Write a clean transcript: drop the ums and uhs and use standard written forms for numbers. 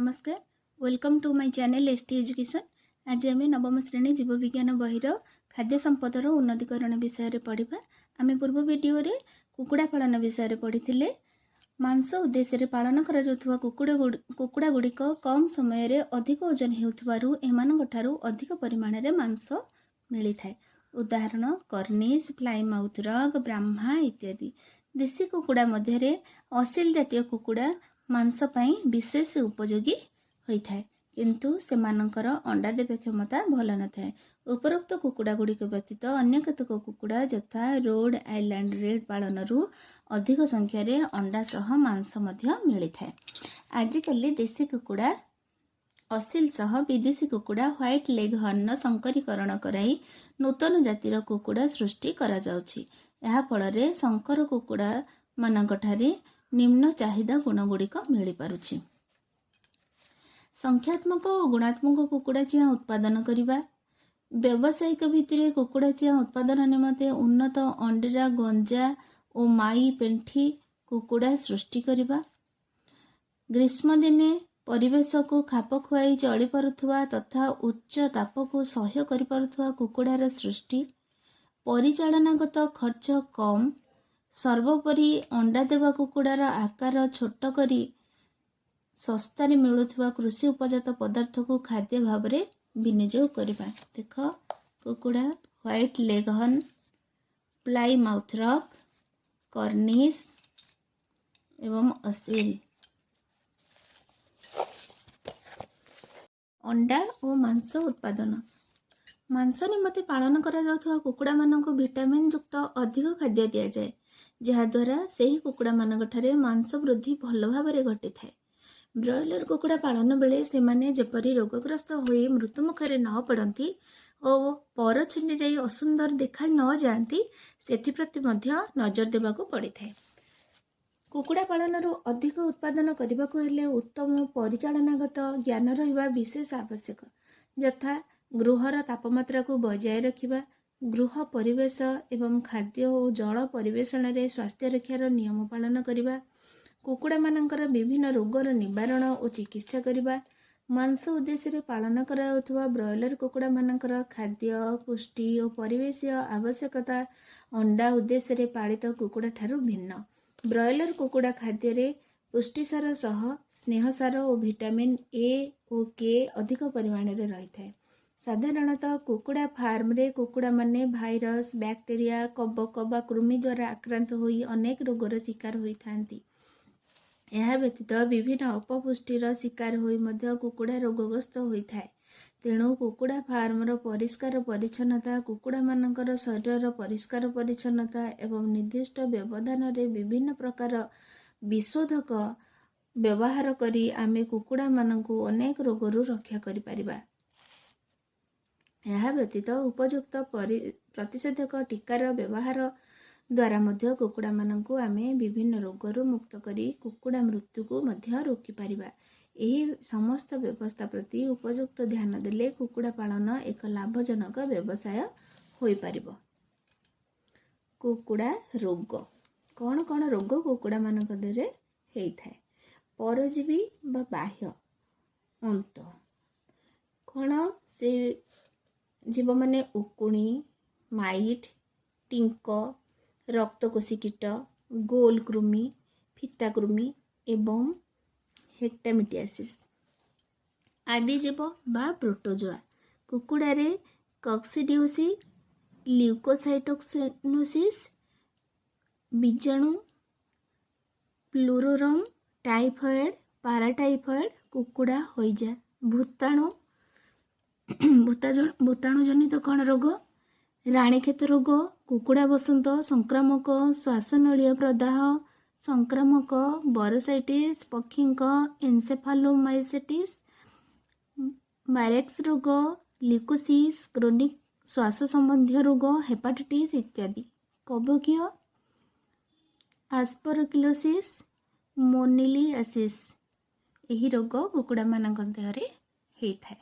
ନମସ୍କାର। Welcome to my channel S T Education. ଆଜି ଆମେ ନବମ ଶ୍ରେଣୀ ଜୀବବିଜ୍ଞାନ ବହିର ଖାଦ୍ୟ ସମ୍ପଦର ଉନ୍ନତିକରଣ ବିଷୟରେ ପଢ଼ିବା। ଆମେ ପୂର୍ବ ଭିଡ଼ିଓରେ କୁକୁଡ଼ା ପାଳନ ବିଷୟରେ ପଢ଼ିଥିଲେ। ମାଂସ ଉଦ୍ଦେଶ୍ୟରେ ପାଳନ କରାଯାଉଥିବା କୁକୁଡ଼ା ଗୁଡ଼ିକ କମ୍ ସମୟରେ ଅଧିକ ଓଜନ ହେଉଥିବାରୁ ଏମାନଙ୍କଠାରୁ ଅଧିକ ପରିମାଣରେ ମାଂସ ମିଳିଥାଏ। ଉଦାହରଣ କର୍ନିସ୍, ପ୍ଲାଇମାଉଥ ରକ୍, ବ୍ରାହ୍ମା ଇତ୍ୟାଦି। ଦେଶୀ କୁକୁଡ଼ା ମଧ୍ୟରେ ଅସିଲ ଜାତୀୟ କୁକୁଡ଼ା ମାଂସ ପାଇଁ ବିଶେଷ ଉପଯୋଗୀ ହୋଇଥାଏ, କିନ୍ତୁ ସେମାନଙ୍କର ଅଣ୍ଡା ଦେବା କ୍ଷମତା ଭଲ ନଥାଏ। ଉପରୋକ୍ତ କୁକୁଡ଼ା ଗୁଡ଼ିକ ବ୍ୟତୀତ ଅନ୍ୟ କେତେକ କୁକୁଡ଼ା ଯଥା ରୋଡ୍ ଆଇଲ୍ୟାଣ୍ଡ ରେଡ୍ ପାଳନରୁ ଅଧିକ ସଂଖ୍ୟାରେ ଅଣ୍ଡା ସହ ମାଂସ ମଧ୍ୟ ମିଳିଥାଏ। ଆଜିକାଲି ଦେଶୀ କୁକୁଡ଼ା ଅସିଲ ସହ ବିଦେଶୀ କୁକୁଡ଼ା ହ୍ୱାଇଟ୍ ଲେଗ୍ ହର୍ନର ସଂକରୀକରଣ କରାଇ ନୂତନ ଜାତିର କୁକୁଡ଼ା ସୃଷ୍ଟି କରାଯାଉଛି। ଏହା ଫଳରେ ଶଙ୍କର କୁକୁଡ଼ାମାନଙ୍କଠାରେ ନିମ୍ନ ଚାହିଦା ଗୁଣଗୁଡ଼ିକ ମିଳିପାରୁଛି। ସଂଖ୍ୟାତ୍ମକ ଓ ଗୁଣାତ୍ମକ କୁକୁଡ଼ା ଚିଆଁ ଉତ୍ପାଦନ କରିବା, ବ୍ୟବସାୟିକ ଭିତ୍ତିରେ କୁକୁଡ଼ା ଚିଆଁ ଉତ୍ପାଦନ ନିମନ୍ତେ ଉନ୍ନତ ଅଣ୍ଡିରା, ଗଞ୍ଜା ଓ ମାଇ ପେଣ୍ଠି କୁକୁଡ଼ା ସୃଷ୍ଟି କରିବା, ଗ୍ରୀଷ୍ମ ଦିନେ ପରିବେଶକୁ ଖାପ ଖୁଆଇ ଚଳିପାରୁଥିବା ତଥା ଉଚ୍ଚ ତାପକୁ ସହ୍ୟ କରିପାରୁଥିବା କୁକୁଡ଼ାର ସୃଷ୍ଟି, ପରିଚାଳନାଗତ ଖର୍ଚ୍ଚ କମ୍, ସର୍ବୋପରି ଅଣ୍ଡା ଦେବା କୁକୁଡ଼ାର ଆକାର ଛୋଟ କରି ଶସ୍ତାରେ ମିଳୁଥିବା କୃଷି ଉପଜାତ ପଦାର୍ଥକୁ ଖାଦ୍ୟ ଭାବରେ ବିନିଯୋଗ କରିବା। ଦେଖ, କୁକୁଡ଼ା ହ୍ୱାଇଟ୍ ଲେଗହର୍ନ, ପ୍ଲାଇମାଉଥ ରକ୍, କର୍ନିସ୍ ଏବଂ ଅସିଲ। ଅଣ୍ଡା ଓ ମାଂସ ଉତ୍ପାଦନ। ମାଂସ ନିମନ୍ତେ ପାଳନ କରାଯାଉଥିବା କୁକୁଡ଼ାମାନଙ୍କୁ ଭିଟାମିନ୍ ଯୁକ୍ତ ଅଧିକ ଖାଦ୍ୟ ଦିଆଯାଏ, ଯାହାଦ୍ୱାରା ସେହି କୁକୁଡ଼ାମାନଙ୍କଠାରେ ମାଂସ ବୃଦ୍ଧି ଭଲ ଭାବରେ ଘଟିଥାଏ। ବ୍ରଏଲର କୁକୁଡ଼ା ପାଳନ ବେଳେ ସେମାନେ ଯେପରି ରୋଗଗ୍ରସ୍ତ ହୋଇ ମୃତ୍ୟୁମୁଖରେ ନ ପଡ଼ନ୍ତି ଓ ପର ଛିଣ୍ଡି ଯାଇ ଅସୁନ୍ଦର ଦେଖା ନ ଯାଆନ୍ତି, ସେଥିପ୍ରତି ମଧ୍ୟ ନଜର ଦେବାକୁ ପଡ଼ିଥାଏ। କୁକୁଡ଼ା ପାଳନରୁ ଅଧିକ ଉତ୍ପାଦନ କରିବାକୁ ହେଲେ ଉତ୍ତମ ପରିଚାଳନାଗତ ଜ୍ଞାନ ରହିବା ବିଶେଷ ଆବଶ୍ୟକ, ଯଥା ଗୃହର ତାପମାତ୍ରାକୁ ବଜାୟ ରଖିବା, ଗୃହ ପରିବେଶ ଏବଂ ଖାଦ୍ୟ ଓ ଜଳ ପରିବେଷଣରେ ସ୍ୱାସ୍ଥ୍ୟ ରକ୍ଷାର ନିୟମ ପାଳନ କରିବା, କୁକୁଡ଼ାମାନଙ୍କର ବିଭିନ୍ନ ରୋଗର ନିବାରଣ ଓ ଚିକିତ୍ସା କରିବା। ମାଂସ ଉଦ୍ଦେଶ୍ୟରେ ପାଳନ କରାଯାଉଥିବା ବ୍ରଏଲର କୁକୁଡ଼ାମାନଙ୍କର ଖାଦ୍ୟ, ପୁଷ୍ଟି ଓ ପରିବେଶୀୟ ଆବଶ୍ୟକତା ଅଣ୍ଡା ଉଦ୍ଦେଶ୍ୟରେ ପାଳିତ କୁକୁଡ଼ାଠାରୁ ଭିନ୍ନ। ବ୍ରଏଲର କୁକୁଡ଼ା ଖାଦ୍ୟରେ ପୁଷ୍ଟିସାର ସହ ସ୍ନେହସାର ଓ ଭିଟାମିନ୍ ଏ ଓ କେ ଅଧିକ ପରିମାଣରେ ରହିଥାଏ। ସାଧାରଣତଃ କୁକୁଡ଼ା ଫାର୍ମରେ କୁକୁଡ଼ାମାନେ ଭାଇରସ୍, ବ୍ୟାକ୍ଟେରିଆ, କବକ ବା କୃମି ଦ୍ୱାରା ଆକ୍ରାନ୍ତ ହୋଇ ଅନେକ ରୋଗର ଶିକାର ହୋଇଥାନ୍ତି। ଏହା ବ୍ୟତୀତ ବିଭିନ୍ନ ଅପପୁଷ୍ଟିର ଶିକାର ହୋଇ ମଧ୍ୟ କୁକୁଡ଼ା ରୋଗଗ୍ରସ୍ତ ହୋଇଥାଏ। ତେଣୁ କୁକୁଡ଼ା ଫାର୍ମର ପରିଷ୍କାର ପରିଚ୍ଛନ୍ନତା, କୁକୁଡ଼ାମାନଙ୍କର ଶରୀରର ପରିଷ୍କାର ପରିଚ୍ଛନ୍ନତା ଏବଂ ନିର୍ଦ୍ଦିଷ୍ଟ ବ୍ୟବଧାନରେ ବିଭିନ୍ନ ପ୍ରକାର ବିଶୋଧକ ବ୍ୟବହାର କରି ଆମେ କୁକୁଡ଼ାମାନଙ୍କୁ ଅନେକ ରୋଗରୁ ରକ୍ଷା କରିପାରିବା। ଏହା ବ୍ୟତୀତ ଉପଯୁକ୍ତ ପ୍ରତିଷେଧକ ଟୀକାର ବ୍ୟବହାର ଦ୍ୱାରା ମଧ୍ୟ କୁକୁଡ଼ାମାନଙ୍କୁ ଆମେ ବିଭିନ୍ନ ରୋଗରୁ ମୁକ୍ତ କରି କୁକୁଡ଼ା ମୃତ୍ୟୁକୁ ମଧ୍ୟ ରୋକିପାରିବା। ଏହି ସମସ୍ତ ବ୍ୟବସ୍ଥା ପ୍ରତି ଉପଯୁକ୍ତ ଧ୍ୟାନ ଦେଲେ କୁକୁଡ଼ା ପାଳନ ଏକ ଲାଭଜନକ ବ୍ୟବସାୟ ହୋଇପାରିବ। କୁକୁଡ଼ା ରୋଗ। କ'ଣ କ'ଣ ରୋଗ କୁକୁଡ଼ାମାନଙ୍କ ଦେହରେ ହେଇଥାଏ? ପରଜୀବୀ ବା ବାହ୍ୟ ଅନ୍ତ କ'ଣ ସେ ଜୀବମାନେ ଉକୁଣି, ମାଇଟ୍, ଟିଙ୍କ, ରକ୍ତକୋଷୀ କୀଟ, ଗୋଲ କୃମି, ଫିତା କୃମି ଏବଂ ହେକ୍ଟାମିଟିଆସିସ୍ ଆଦି ଜୀବ ବା ପ୍ରୋଟୋଜୋଆ। କୁକୁଡ଼ାରେ କକ୍ସିଡିଓସିସ୍, ଲ୍ୟୁକୋସାଇଟୋସିସ୍ ବୀଜାଣୁ, ପ୍ଲୁରୋରମ୍, ଟାଇଫଏଡ୍, ପାରାଟାଇଫଏଡ୍, କୁକୁଡ଼ା ହଇଜା, ଭୂତାଣୁ ଜନିତ କ'ଣ ରୋଗ? ରାଣୀକ୍ଷେତ ରୋଗ, କୁକୁଡ଼ା ବସନ୍ତ, ସଂକ୍ରାମକ ଶ୍ୱାସନଳୀୟ ପ୍ରଦାହ, ସଂକ୍ରାମକ ବରସାଇଟିସ୍, ପକ୍ଷୀଙ୍କ ଏନସେଫାଲୋମାଇସିଟିସ୍, ମାରେକ୍ସ ରୋଗ, ଲିଉକୋସିସ୍, କ୍ରୋନିକ୍ ଶ୍ୱାସ ସମ୍ବନ୍ଧୀୟ ରୋଗ, ହେପାଟାଇଟିସ୍ ଇତ୍ୟାଦି। କବକୀୟ ଆସ୍ପରକିଲୋସିସ୍, ମୋନିଲିଆସିସ୍ ଏହି ରୋଗ କୁକୁଡ଼ାମାନଙ୍କ ଦେହରେ ହେଇଥାଏ।